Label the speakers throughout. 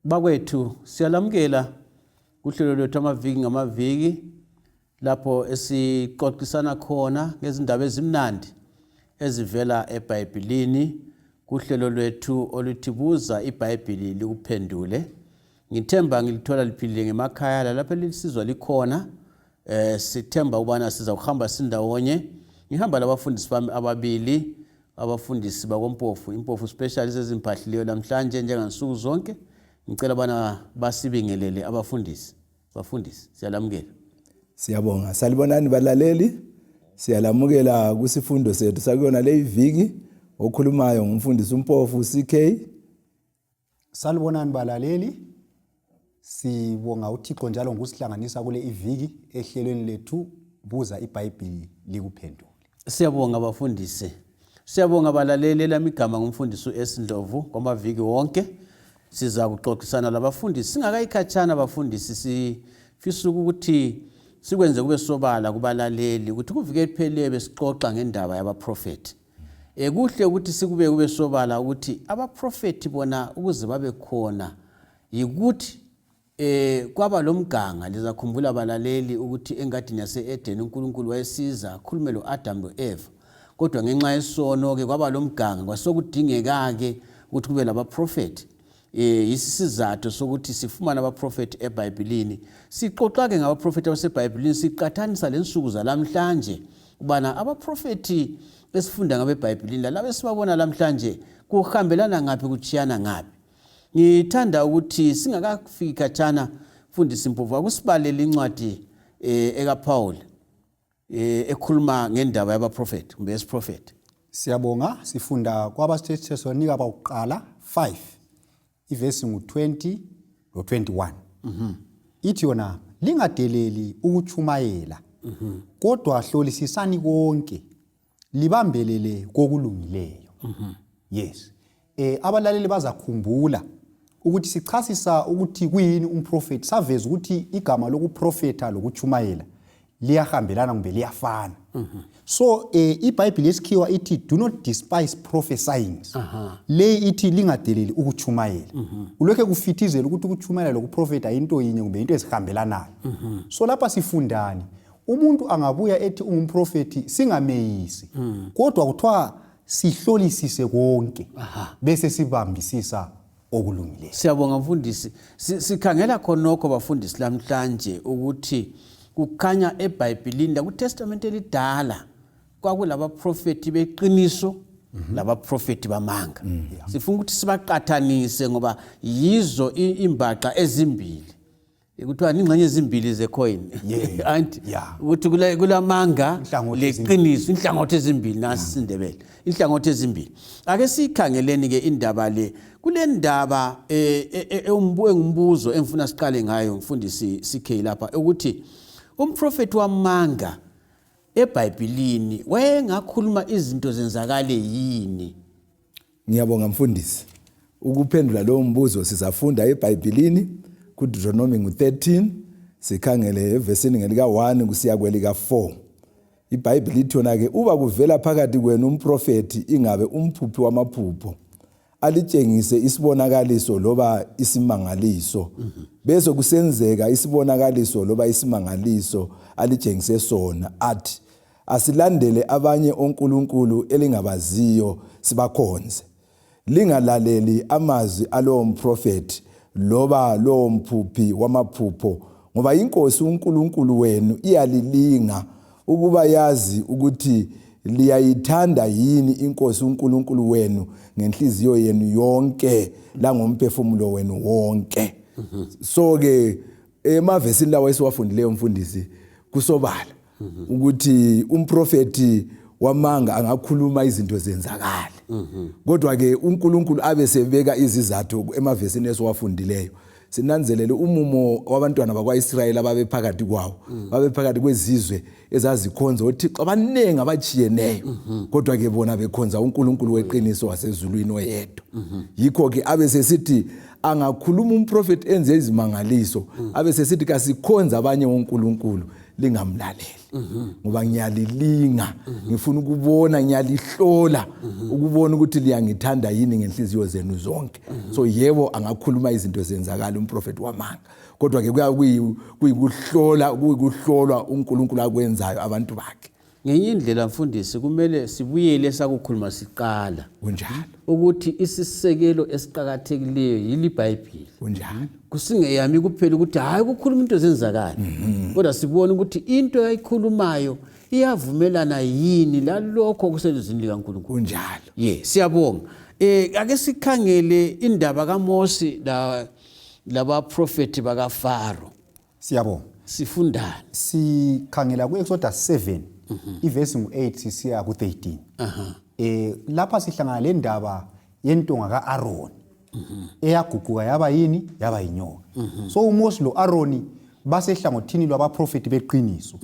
Speaker 1: Bakwethu siyalamukela kuhlelo lwethu amaviki ngamaviki lapho esixoxisana khona ngezindaba ezimnandi ezivela eBhayibhilini kuhlelo lwethu oluthi buza iBhayibhili likuphendule. Ngithemba ngilithola liphilile ngemakhaya lalapho elisizwa likhona. Eh sithemba ukubana siza kuhamba sindawonye. Ngihamba labafundisi bami ababili abafundisi bakoMpofu, iMpofu special ezimpahlileyo namhlanje njengansuku zonke. Ngicela bana basibingelele abafundisi. Bafundisi, siyalamukela.
Speaker 2: Siyabonga. Salibonani balaleli. Siyalamukela kusifundo sethu sakuyona leyi viki. Okhulumayo ngumfundisi uMpofu CK.
Speaker 3: Salibonani balaleli. Sibonga uThixo njalo ngokusihlanganisa kule iviki ehlelweni lethu buza iBhayibhili likuphendule.
Speaker 1: Siyabonga bafundisi. Siyabonga balaleli elami igama ngumfundisi uS Ndlovu kwamaviki wonke. Siza kuxoxisana labafundisi singakayikhatshana bafundisi sifisa ukuthi sikwenze kube sobala kubalaleli ukuthi kuviki eliphelileyo besixoxa ngendaba yabaprofethi. E, kuhle ukuthi sikube kube sobala ukuthi abaprofethi bona ukuze babe khona yikuthi e, kwaba lomganga lizakhumbula balaleli ukuthi engadini yase-Edeni uNkulunkulu wayesiza akhulume lo-Adamu lo-Eva kodwa ngenxa yesono-ke kwaba lomganga kwasokudingeka-ke ukuthi kube labaprofethi Eh yisizathu sokuthi sifumane abaprofethi eBhayibhilini. Sixoxa ke ngabaprofethi abaseBhayibhilini siqathanisa lensuku zalamhlanje ubana abaprofethi esifunda ngabe eBhayibhilini lalabo esibabona lamhlanje kuhambelana ngaphi kutshiyana ngaphi. Ngithanda ukuthi singakafiki khatshana mfundisi Mpofu akusibalele incwadi eh ekaPaul eh ekhuluma ngendaba yabaprofethi kumbe yesiprofethi.
Speaker 3: Siyabonga sifunda kwabaseThesalonika bakuqala 5 ivesi ngu-20 lo-21. Mhm. Ithi yona lingadeleli ukutshumayela kodwa hlolisisani konke libambelele kokulungileyo. Yes. Abalaleli bazakhumbula ukuthi sichasisa ukuthi kuyini umprofethi saveza ukuthi igama lokuprofetha lokutshumayela liyahambelana kumbe liyafana. So iBhayibhili yesikhiwa ithi do not despise prophesying. Le ithi lingadeleli ukutshumayela. Ulokhe kufithizela ukuthi ukutshumayela lokuprofetha into yinye kumbe into ezihambelanayo. So lapha sifundani? Umuntu angabuya ethi ungumprofethi singameyisi. Kodwa kuthiwa sihlolisise konke bese sibambisisa okulungileyo.
Speaker 1: Siyabonga mfundisi. Sikhangela khonokho bafundisi lamhlanje ukuthi kukhanya eBhayibhilini lakuTestamente elidala kwakulabaprofethi beqiniso labaprofethi bamanga. Sifuna ukuthi sibaqathanise ngoba yizo imbaxa ezimbili. Kuthiwa ingxenye ezimbili zecoin. Anti ukuthi kulamanga leqiniso inhlangothi ezimbili nasi isiNdebele. Inhlangothi ezimbili. Ake siyikhangeleni ke indaba le. Kule ndaba engumbuzo engifuna siqale ngayo mfundisi CK lapha ukuthi umprofethi wamanga eBhayibhilini wayengakhuluma izinto zenzakale yini?
Speaker 2: Ngiyabonga mfundisi. Ukuphendula lowo mbuzo sizafunda eBhayibhilini kuDeuteronomy ngu-13 sikhangele evesini ngelika-1 kusiya kwelika-4. IBhayibhili ithi yona-ke uba kuvela phakathi kwenu umprofethi ingabe umphuphi wamaphupho alitshengise isibonakaliso loba isimangaliso bese kusenzeka isibonakaliso loba isimangaliso alitshengise sona athi asilandele abanye onkulunkulu elingabaziyo sibakhonze lingalaleli amazwi alowo mprofethi loba lowo mphuphi wamaphupho ngoba inkosi uNkulunkulu wenu iyalilinga ukuba yazi ukuthi liyayithanda yini inkosi uNkulunkulu wenu ngenhliziyo yenu yonke langomphefumulo wenu wonke. So ke emavesini lawa esiwafundileyo mfundisi kusobala ukuthi umprofethi wamanga angakhuluma izinto zenzakale, kodwa ke uNkulunkulu abe sebeka izizathu emavesini esiwafundileyo. Sinanzelele umumo wabantwana bakwaIsrayeli ababephakathi kwawo, babephakathi kwezizwe ezazikhonza othixo abaningi abatshiyeneyo, kodwa ke bona bekhonza uNkulunkulu weqiniso wasezulwini oyedwa. Yikho ke abe sesithi angakhuluma umprofethi enze izimangaliso, abe sesithi kasikhonza abanye onkulunkulu. Lingamlaleli, ngoba ngiyalilinga, ngifuna ukubona, ngiyalihlola ukubona ukuthi liyangithanda yini ngenhliziyo zenu zonke. So yebo, angakhuluma izinto zenzakala umprofeti wamanga, kodwa ke kuyikuhlola, kuyikuhlolwa uNkulunkulu akwenzayo abantu bakhe.
Speaker 1: Ngenye indlela, mfundisi, kumele sibuyele esakukhuluma siqala.
Speaker 2: Kunjalo.
Speaker 1: Ukuthi isisekelo esiqakathekileyo yili iBhayibhili.
Speaker 2: Kunjalo.
Speaker 1: Kusingeyami kuphela ukuthi hayi, kukhuluma into zenzakala, kodwa sibone ukuthi into ayikhulumayo iyavumelana yini lalokho okuselizwini likaNkulunkulu.
Speaker 2: Kunjalo.
Speaker 1: Ye, siyabonga. Ake sikhangele indaba kaMosi la labaprofeti bakaFaro.
Speaker 3: Siyabonga.
Speaker 1: Sifundani?
Speaker 3: Sikhangela ku-Exodus 7, ivesi ngu-8 sisiya ku-13. Lapha sihlangana le ndaba yentonga ka-Aroni eyaguquka yaba yini? Yaba yinyoka. So uMosi lo-Aroni basehlangothini lwabaprofeti beqiniso,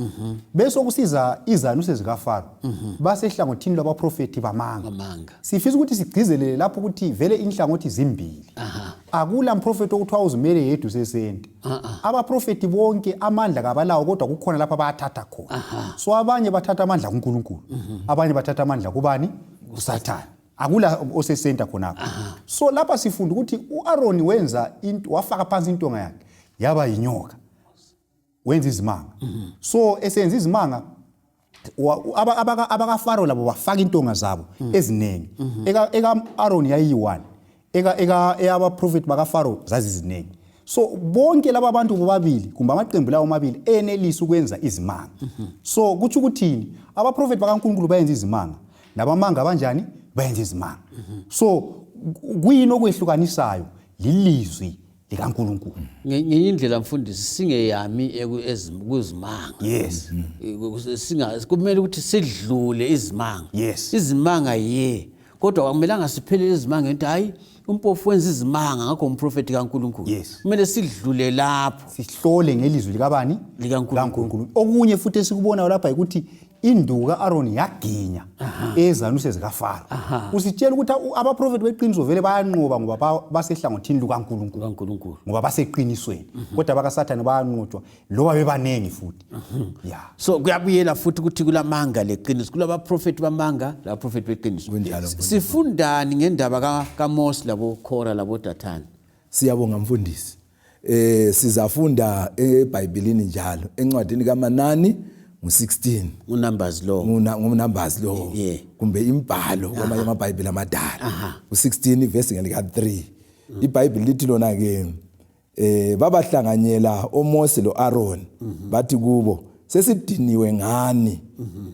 Speaker 3: bese kusiza izanuse zikaFaro basehlangothini lwabaprofeti bamanga.
Speaker 1: Bamanga.
Speaker 3: Sifisa ukuthi sigcizelele lapho ukuthi vele inhlangothi zimbili, akula mprofeti okuthiwa uzimele yedwa usesente. Abaprofeti bonke amandla kabalawo, kodwa kukhona lapho abayathatha khona. So abanye bathatha amandla kuNkulunkulu, abanye bathatha amandla kubani? KuSathane. Akula osesenta khonapho. So lapha sifunda ukuthi u-Aroni wenza into, wafaka phansi intonga yakhe yaba yinyoka, wenza izimanga. So esenza izimanga, abakaFaro labo bafaka intonga zabo eziningi. Eka Aroni yayiyi-one, eka eka eyabaprofeti bakaFaro zaziziningi. So bonke laba bantu bobabili, kumbe amaqembu lawo amabili, enelisa ukwenza izimanga. So kutsho ukuthini? Abaprofeti bakaNkulunkulu bayenza izimanga, labamanga abanjani bayenza izimanga. So kuyini okwehlukanisayo? Lilizwi likaNkulunkulu.
Speaker 1: Ngenye indlela, mfundisi, singeyami kuzimanga. Kumele ukuthi sidlule izimanga. Izimanga ye, kodwa akumelanga siphelele izimanga into, hayi, uMpofu wenza izimanga, ngakho umprofeti kaNkulunkulu. Kumele sidlule lapho.
Speaker 3: Sihlole ngelizwi likabani?
Speaker 1: LikaNkulunkulu.
Speaker 3: LikaNkulunkulu. Okunye futhi esikubonayo lapha ukuthi induku ka-Aroni yaginya ezanuse zikaFaro. Usitshela ukuthi abaprofeti beqiniso vele bayanqoba ngoba basehlangothini lukaNkulunkulu.
Speaker 1: KaNkulunkulu.
Speaker 3: Ngoba baseqinisweni, kodwa abakaSathane bayanqotshwa loba bebaningi futhi, ya.
Speaker 1: So kuyabuyela futhi ukuthi kulamanga leqiniso, kulabaprofeti bamanga labaprofeti beqiniso.
Speaker 2: Kunjalo.
Speaker 1: Sifundani ngendaba kaMosi laboKhora laboDathani?
Speaker 2: Siyabonga, mfundisi. Sizafunda eBhayibhelini njalo encwadini kaManani ngu16.
Speaker 1: UNumbers lo.
Speaker 2: NguNumbers lo. Kumbe imbhalo kwamanye amaBhayibheli amadala. U16 verse ngelika 3. IBhayibheli lithi lona ke babahlanganyela oMose loAron, bathi kubo, "Sesidiniwe ngani?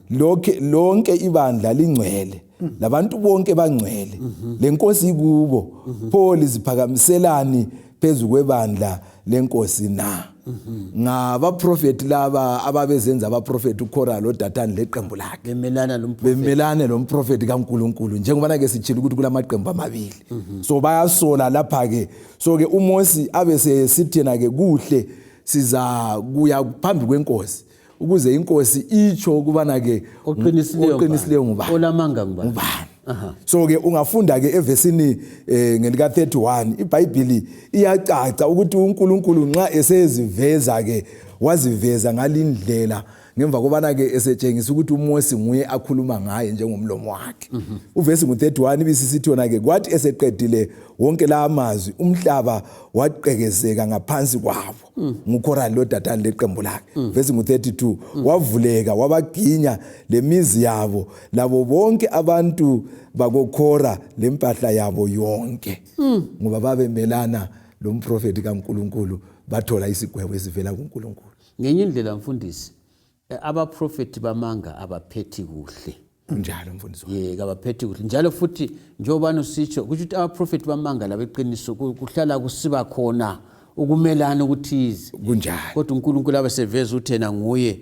Speaker 2: Lokhe lonke ibandla lingcwele, labantu bonke bangcwele, lenkosi ikubo. Pho liziphakamiselani phezu kwebandla lenkosi na?" Ngabaprofeti laba ababezenza abaprofeti, uKhora loDathani leqembu lakhe.
Speaker 1: Bemelana lomprofeti.
Speaker 2: Bemelane lomprofeti kaNkuluNkulu, njengobana ke sitshilo ukuthi kulamaqembu amabili. So bayasola lapha ke. So ke uMosi abe sesithi yena ke, kuhle, siza kuya phambi kwenkosi ukuze inkosi itsho ukubana ke
Speaker 1: oqinisileyo
Speaker 2: oqinisileyo ngubani,
Speaker 1: olamanga ngubani.
Speaker 2: Ngubani. So ke ungafunda ke evesini ngelika 31, iBhayibheli iyacaca ukuthi uNkulunkulu nxa eseziveza ke, waziveza ngalindlela ngemva kobana ke esetshengisa ukuthi uMosi nguye akhuluma ngaye njengomlomo wakhe. Uvesi ngu-31 ibisisithi yona ke, kwathi eseqedile wonke la amazwi, umhlaba waqekezeka ngaphansi kwabo, nguKhorani loDathani leqembu lakhe. Vesi ngu-32, wavuleka wabaginya lemizi yabo labo bonke abantu bakoKhora lempahla yabo yonke, ngoba babemelana lomprofeti kaNkulunkulu, bathola isigwebo esivela kuNkulunkulu.
Speaker 1: Ngenye indlela, mfundisi, abaprofeti bamanga abaphethi kuhle.
Speaker 2: Njalo, mfundisi wami.
Speaker 1: Ye, kabaphethi kuhle. Njalo futhi njengobani usitsho, kusho ukuthi abaprofeti bamanga labeqiniso kuhlala kusiba khona ukumelana okuthize.
Speaker 2: Kunjalo.
Speaker 1: Kodwa uNkulunkulu abe seveza ukuthi yena nguye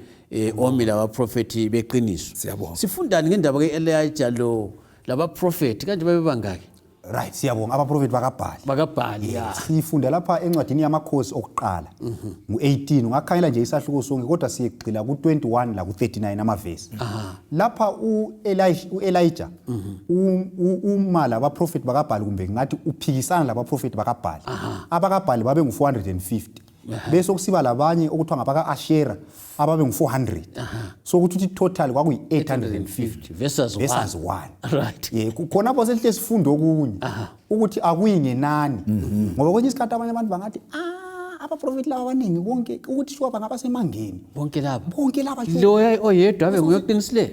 Speaker 1: omi labaprofethi beqiniso.
Speaker 2: Siyabonga.
Speaker 1: Sifundani ngendaba ke-Elijah lo labaprofethi? Kanje babebangaki?
Speaker 3: Right, siyabonga. Abaprofeti bakaBhali.
Speaker 1: BakaBhali, ya.
Speaker 3: Sifunda lapha encwadini yaMakhosi okuqala ngu-18. Ungakhangela nje isahluko sonke, kodwa siyegxila ku-21 laku-39 amavesi. Lapha u-Elijah uma labaprofeti bakaBhali, kumbe ngathi uphikisana labaprofeti bakaBhali. AbakaBhali babe ngu-450. Bese kusiba labanye okuthiwa ngabaka-Ashera ababe ngu-400. So kuthi total kwakuyi-850
Speaker 1: versus 1.
Speaker 3: Versus 1.
Speaker 1: Right.
Speaker 3: Ye, khonapho sesihle sifunde okunye ukuthi akuyi ngenani, ngoba kwenye isikhathi abanye abantu bangathi abaprofethi laba abaningi bonke ukuthi shuwa bangaba semangeni
Speaker 1: bonke laba,
Speaker 3: bonke laba
Speaker 1: lo oyedwa abe nguye oqinisileyo.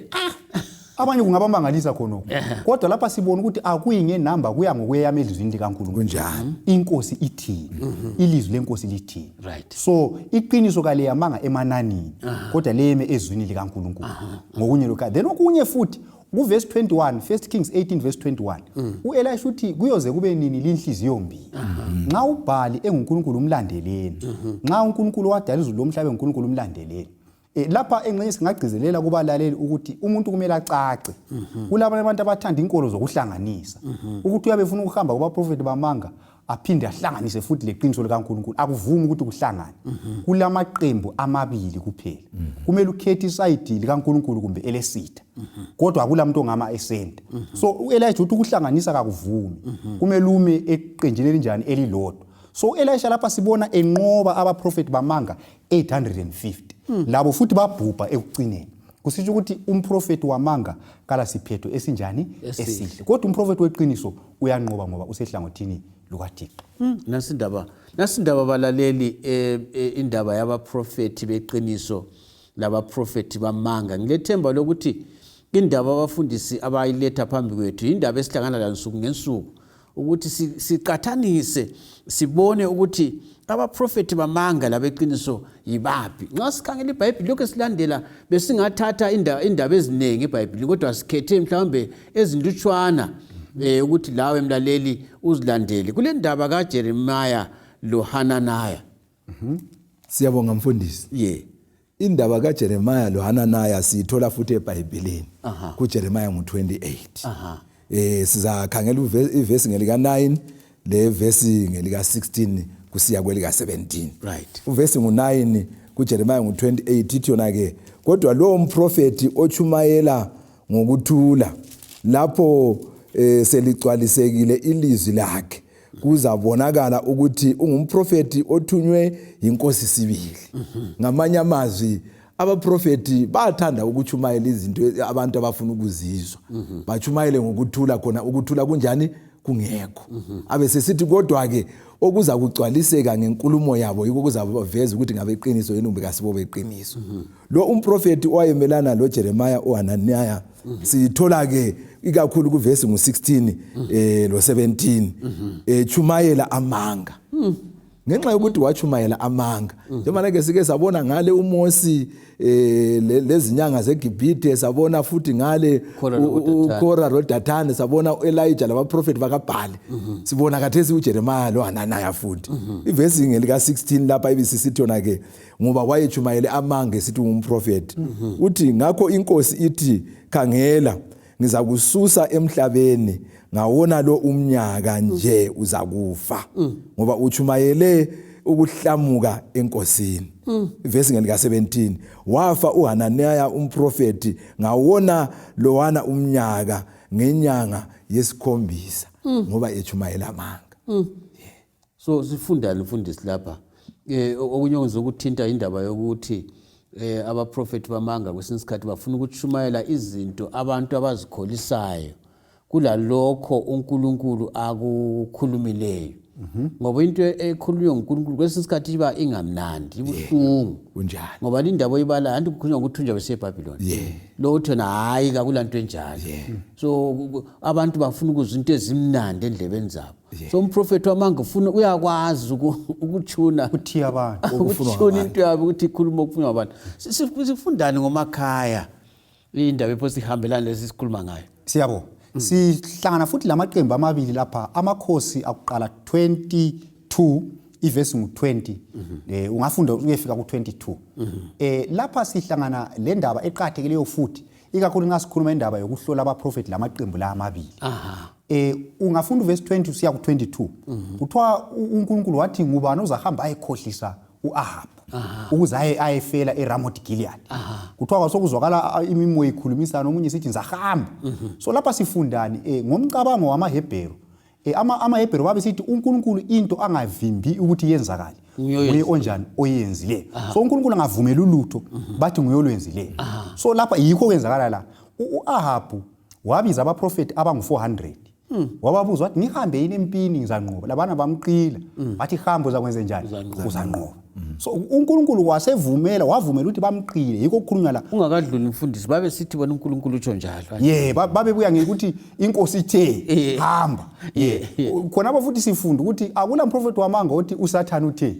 Speaker 3: Abanye kungabamangalisa khonokho, kodwa lapha sibona ukuthi akuyi ngenamba, kuya ngokweyama elizwini likaNkulunkulu.
Speaker 2: Kunjani?
Speaker 3: Inkosi ithini, ilizwi lenkosi lithini. So iqiniso kaleyamanga emananini, kodwa leyeme ezwini likaNkulunkulu ngokunye lokho. Then okunye futhi kuvesi 21, 1 Kings 18 verse 21, uElisha uthi kuyoze kube nini linhliziyo mbili? Nxa uBhali enguNkulunkulu umlandeleni, nxa uNkulunkulu wadala izulu lomhlaba enguNkulunkulu umlandeleni. Lapha engxenye singagcizelela kubalaleli ukuthi umuntu kumele acace. Kulabanye abantu abathanda inkolo zokuhlanganisa, ukuthi uyabe efuna ukuhamba kubaprofeti bamanga aphinde ahlanganise futhi leqiniso likaNkulunkulu. Akuvumi ukuthi kuhlangane. Kulamaqembu amabili kuphela. Kumele ukhethe isayidi likaNkulunkulu kumbe elesitha, kodwa akula muntu ongama esenta. So uElijah uthi ukuhlanganisa kakuvumi, kumele ume eqenjini elinjani? Elilodwa. So uElisha lapha sibona enqoba abaprofeti bamanga 850, labo futhi babhubha ekucineni. Kusitsho ukuthi umprofeti wamanga kala siphetho esinjani? Esihle. Kodwa umprofeti weqiniso uyanqoba ngoba usehlangothini lukaThixo.
Speaker 1: Nasindaba balaleli, indaba yabaprofeti beqiniso labaprofeti bamanga. Ngilethemba lokuthi indaba abafundisi abayiletha phambi kwethu indaba esihlangana layo nsuku ngensuku, ukuthi siqathanise sibone ukuthi abaprofeti bamanga labeqiniso yibaphi. Nxa sikhangela iBhayibhili lokhu esilandela, besingathatha indaba eziningi eBhayibhilini, kodwa sikhethe mhlawumbe ezintutshwana ukuthi lawe mlaleli uzilandele. Kule ndaba kaJeremiah loHananiah.
Speaker 2: Siyabonga mfundisi. Indaba kaJeremiah loHananiah siyithola futhi eBhayibhelini kuJeremiah ngo-28. Sizakhangela ivesi ngelika 9 le vesi ngelika 16 kusiya kwelika 17. Uvesi ngu9 kuJeremiah ngo-28 ithi yona ke, kodwa lo mprofeti ochumayela ngokuthula lapho seligcwalisekile ilizwi lakhe, kuzabonakala ukuthi ungumprofeti othunywe yinkosi sibili. Ngamanye amazwi, abaprofeti bathanda ukuchumayela izinto abantu abafuna ukuzizwa, bachumayele ngokuthula, khona ukuthula kunjani? Kungekho. Abe sesithi kodwa ke okuza kugcwaliseka ngenkulumo yabo yiko kuzaveza ukuthi ngabe iqiniso yini kumbe kasibo beqiniso. Lo umprofeti owayemelana lo Jeremiah uHananiah sithola ke ikakhulu kuvesi ngu16 lo 17, echumayela amanga. Ngenxa yokuthi wachumayela amanga, njengoba ke sike sabona ngale uMosi lezinyanga zeGibhithe, sabona futhi ngale uKora loDathani, sabona uElijah labaprofeti bakaBhali, sibona kathesi uJeremiah loHananiah futhi. Ivesi ngelika 16 lapha ibisisithi yona ke, ngoba wayechumayele amanga esithi ungumprofeti, uthi ngakho inkosi ithi, khangela, ngizakususa emhlabeni ngawona lo umnyaka nje, uzakufa ngoba uchumayele ukuhlamuka enkosini. Ivesi ngelika 17, wafa uHananiah umprofeti ngawona lowana umnyaka ngenyanga yesikhombisa, ngoba echumayela amanga.
Speaker 1: So sifundani mfundisi lapha? Okunye okuzokuthinta indaba yokuthi abaprofeti bamanga kwesinye isikhathi bafuna ukutshumayela izinto abantu abazikholisayo kulalokho uNkulunkulu akukhulumileyo, ngoba into ekhulunywa nguNkulunkulu kwesinye isikhathi iba ingamnandi, ibuhlungu.
Speaker 2: Kunjani?
Speaker 1: Ngoba lindaba oyibala anti kukhulunywa ngokuthunjwa beseBhabhiloni, lo uthi yena hayi, kakulanto enjalo. So abantu bafuna ukuzwa into ezimnandi endlebeni zabo. So umprofethi wamanga ufuna, uyakwazi ukuchuna
Speaker 3: Uthiya abantu.
Speaker 1: Ukuchuna into yabo ukuthi ikhuluma okufunwa abantu. Sifundani ngomakhaya indaba epho sihambelana lesi sikhuluma ngayo?
Speaker 3: Siyabonga. Sihlangana futhi lamaqembu amabili lapha. Amakhosi akuqala 22 ivesi ngu-20, ungafunda uyefika ku-22. Lapha sihlangana le ndaba eqakathekileyo futhi, ikakhulu nxa sikhuluma indaba yokuhlola abaprofethi lamaqembu la amabili. Ungafunda uvesi 20 usiya ku-22, kuthiwa uNkulunkulu wathi ngubani ozahamba ayekhohlisa u-Ahab ukuze aye ayefela eRamoth Gilead? Kuthiwa kwasokuzwakala imimoya ikhulumisana, omunye sithi ngizahamba. So lapha sifundani? Ngomcabango wamaHebheru Eh, amaHebheru babesithi uNkulunkulu into angavimbi ukuthi yenzakale nguye onjani oyenzileyo. So uNkulunkulu angavumeli ulutho mhm. bathi nguye olwenzileyo. So lapha yikho okwenzakala la. U-Ahabu wabiza abaprofethi abangu-400 hmm. wababuza wathi ngihambe yini empini ngizanqoba labana bamqila hmm. bathi hamba uzakwenze njani uzanqoba hmm. so uNkulunkulu wasevumela wavumela ukuthi bamqile yikho okukhulunywa la
Speaker 1: ungakadluli mfundisi babe sithi bona uNkulunkulu utsho njalo
Speaker 3: ye babebuya ngekuthi inkosi ithe eh. hamba ye khonapho futhi sifunda ukuthi akula mprofethi wamanga othi usathane uthe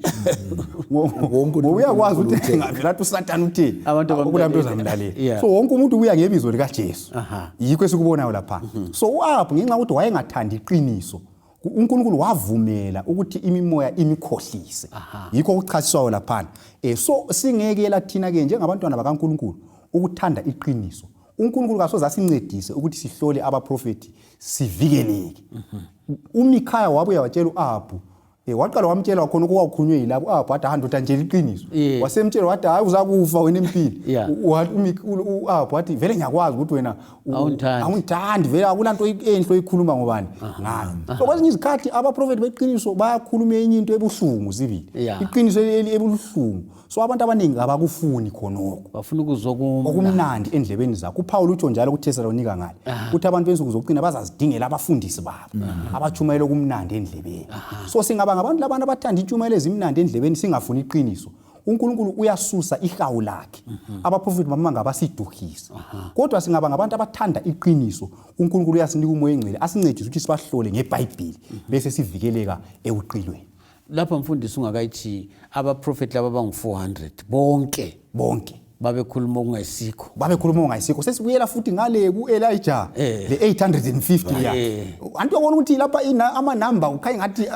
Speaker 3: ngoba uyakwazi ukuthi ngavela athi usathane uthe akula mntu ozamlalela so wonke umuntu ubuya ngebizo likaJesu yikho esikubonayo lapha mhm. so uAhabu ngenxa yokuthi wayengathandi iqiniso uNkulunkulu wavumela ukuthi imimoya imikhohlise yikho okuchasiswayo laphana eh so singekela thina ke njengabantwana bakaNkulunkulu ukuthanda iqiniso uNkulunkulu kasoze asincedise ukuthi sihlole abaprofethi sivikeleke mhm. uMikhaya wabuya watshela uAhabu Eh, waqala wamtshela wakhona okwakukhulunywe yilabo ah wathi ah ndoda nje iqiniso
Speaker 1: Yeah.
Speaker 3: wasemtshela wathi hayi uzakufa wena empini
Speaker 1: Yeah.
Speaker 3: U-Ahabu wathi vele ngiyakwazi ukuthi wena
Speaker 1: Awungithandi.
Speaker 3: awungithandi vele akulanto enhle oyikhuluma ngobani ngayo so kwezinye izikhathi abaprofethi beqiniso bayakhuluma enye into ebuhlungu sibili
Speaker 1: Yeah.
Speaker 3: iqiniso ebuhlungu so abantu abaningi abakufuni khonokho
Speaker 1: bafuna ukuzwa
Speaker 3: okumnandi endlebeni zakho uPaul utsho njalo kuThesalonika ngale ukuthi abantu bensuku zokucina bazazidingela abafundisi babo abatshumayela okumnandi endlebeni so singaba ngabantu labantu abathanda intshumayelo ezimnandi endlebeni singafuni iqiniso uNkulunkulu uyasusa ihawu lakhe mhm. abaprofeti bamanga basiduhisa kodwa singaba ngabantu abathanda iqiniso uNkulunkulu uyasinika umoya engcwele asincedise ukuthi sibahlole ngeBhayibheli mhm. bese sivikeleka ekuqilweni
Speaker 1: lapha mfundisi ungakayithi abaprofethi laba bangu-400 bonke
Speaker 3: bonke
Speaker 1: babekhuluma okungayisikho
Speaker 3: babekhuluma okungayisikho sesibuyela futhi ngale ku-elijah eh. le 850 ya eh. anti uyabona ukuthi lapha amanamba kukhanya ngathi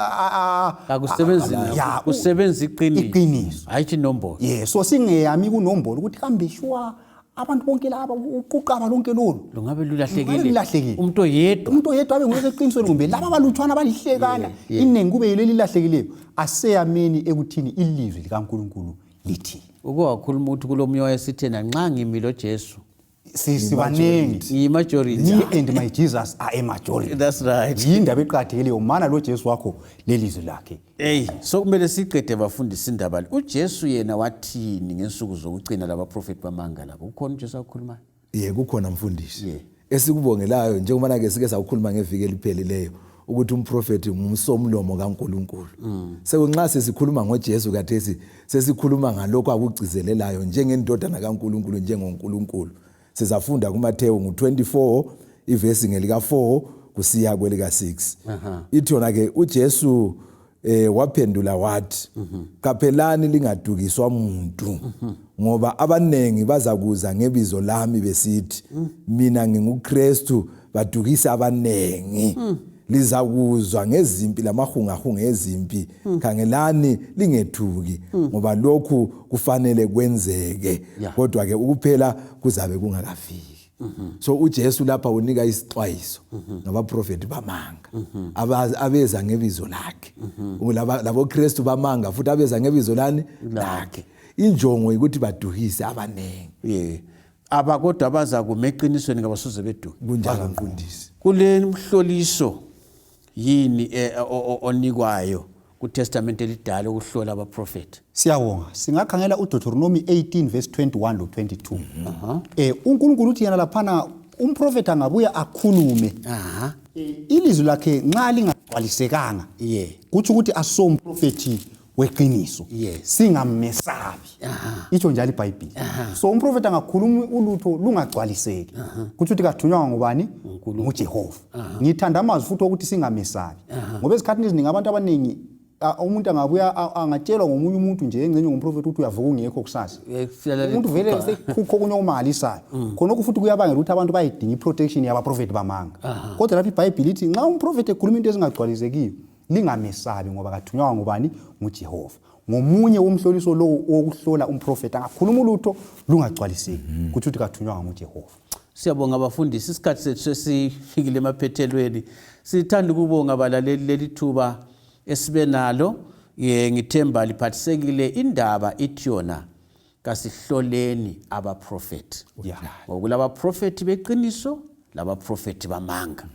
Speaker 1: akusebenzi kusebenza iqiniso
Speaker 3: iqiniso
Speaker 1: hayi inombolo
Speaker 3: ye so singeyami kunombolo ukuthi kambe shuwa abantu bonke laba uquqaba lonke lolu
Speaker 1: lungabe lulahlekile
Speaker 3: lulahlekile
Speaker 1: umuntu oyedwa
Speaker 3: umuntu oyedwa abe nguye eqinisweni kumbe laba abalutshwana balihlekana iningi kube yilo elilahlekileyo aseyameni ekuthini ilizwi likaNkulunkulu lithini
Speaker 1: uke wakhuluma ukuthi kulomunye wayesithena nxa ngimi loJesu
Speaker 3: sibaningi
Speaker 1: yi-majority
Speaker 3: me and my jesus are a majority
Speaker 1: that's right
Speaker 3: yindaba eqakathekileyo mana lo jesu wakho lelizwi lakhe
Speaker 1: Eyi, sokumele siqede bafundisi indaba le. UJesu yena wathini ngensuku zokucina labaprofethi bamanga labo? Kukhona uJesu akukhulumayo?
Speaker 2: Ye kukhona mfundisi.
Speaker 1: Yeah.
Speaker 2: Esikubongelayo njengoba ke sike sakukhuluma ngeviki eliphelileyo ukuthi umprofethi ngumsomlomo kaNkuluNkulu. Mm. Sekunxa sesikhuluma ngoJesu kathesi sesikhuluma ngalokho akugcizelelayo njengendodana kaNkuluNkulu njengoNkulunkulu. Sizafunda kuMathewu ngu-24 ivesi ngelika-4 kusiya kwelika-6. Ithi yona ke uJesu eh waphendula wathi mhm. qaphelani lingadukiswa muntu mhm. ngoba abanengi bazakuza ngebizo lami besithi mm. mina nginguKristu badukisa abanengi mm. lizakuzwa ngezimpi lamahungahunga ezimpi mm. khangelani lingethuki ngoba lokhu kufanele kwenzeke kodwa ke ukuphela kuzabe kungakafiki mhm. so uJesu lapha unika isixwayiso mhm. ngabaprofeti bamanga mhm. abeza ngebizo lakhe labo Kristu bamanga futhi abeza ngebizo lani lakhe injongo ukuthi baduhise abaningi
Speaker 1: yeah aba kodwa baza kuma eqinisweni kabasoze beduke
Speaker 2: kunjalo mfundisi
Speaker 1: kule mhloliso yini eh, onikwayo kuTestament elidala ukuhlola abaprofeti
Speaker 3: Siyabonga. Singakhangela uDeuteronomy 18 verse 21 lo 22. Eh uNkulunkulu uthi yena laphana umprofeti angabuya akhulume.
Speaker 1: Aha.
Speaker 3: Ilizwi lakhe nxa lingagcwalisekanga.
Speaker 1: Yeah.
Speaker 3: Kutsho ukuthi aso umprofeti weqiniso.
Speaker 1: Yes.
Speaker 3: Singamesabi. Itsho njalo iBhayibheli. So umprofeti angakhuluma ulutho lungagcwaliseki. Kutsho ukuthi kathunywanga ngubani? NguJehova. Ngithanda amazwi futhi okuthi singamesabi. Ngoba ezikhathini eziningi abantu abaningi umuntu angabuya angatshelwa ngomunye umuntu nje engxenye ngumprofethi ukuthi uyavuka ungekho kusasa umuntu vele sekukho okunye okumangalisayo mm. khonokho futhi kuyabangela ukuthi abantu bayidinga i-protection yabaprofethi bamanga kodwa lapho ibhayibhili ithi nxa umprofethi ekhuluma into ezingagcwalisekiyo lingamesabi ngoba kathunywanga ngubani ngujehova ngomunye womhloliso lowo wokuhlola umprofethi angakhuluma ulutho lungagcwaliseki mm. kutsho ukuthi kathunywanga ngujehova
Speaker 1: Siyabonga bafundisi, isikhathi sethu sesifikile emaphethelweni. Sithanda ukubonga balaleli leli thuba esibe nalo. Ye, ngithemba liphathisekile indaba ithi yona kasihloleni abaprofethi.
Speaker 3: Yeah.
Speaker 1: Ngoba kulabaprofethi beqiniso labaprofethi bamanga.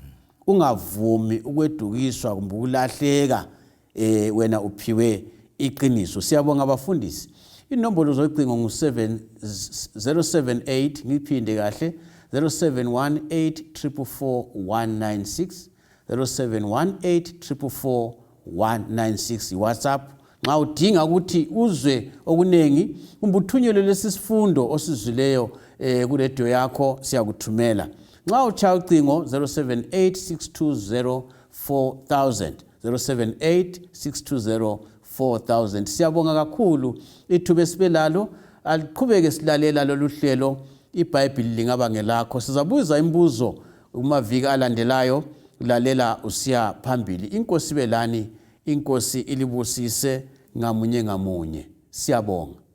Speaker 1: Ungavumi ukwedukiswa kumbe ukulahleka eh wena uphiwe iqiniso. Siyabonga abafundisi. Inombolo zocingo ngu-7 078 ngiphinde kahle 0718444196 0718444196 iWhatsApp nxa udinga ukuthi uzwe okuningi kumbe uthunyelwe lesi sifundo osizwileyo eh ku radio yakho siyakuthumela. Nxa utshaya ucingo 078 620 4000 078 620 4000. Siyabonga kakhulu ithuba esibelalo, aliqhubeke silalela lolu hlelo iBhayibhili lingaba ngelakho. Sizabuza imibuzo kumaviki alandelayo, lalela usiya phambili. Inkosi belani, inkosi ilibusise ngamunye ngamunye. Siyabonga.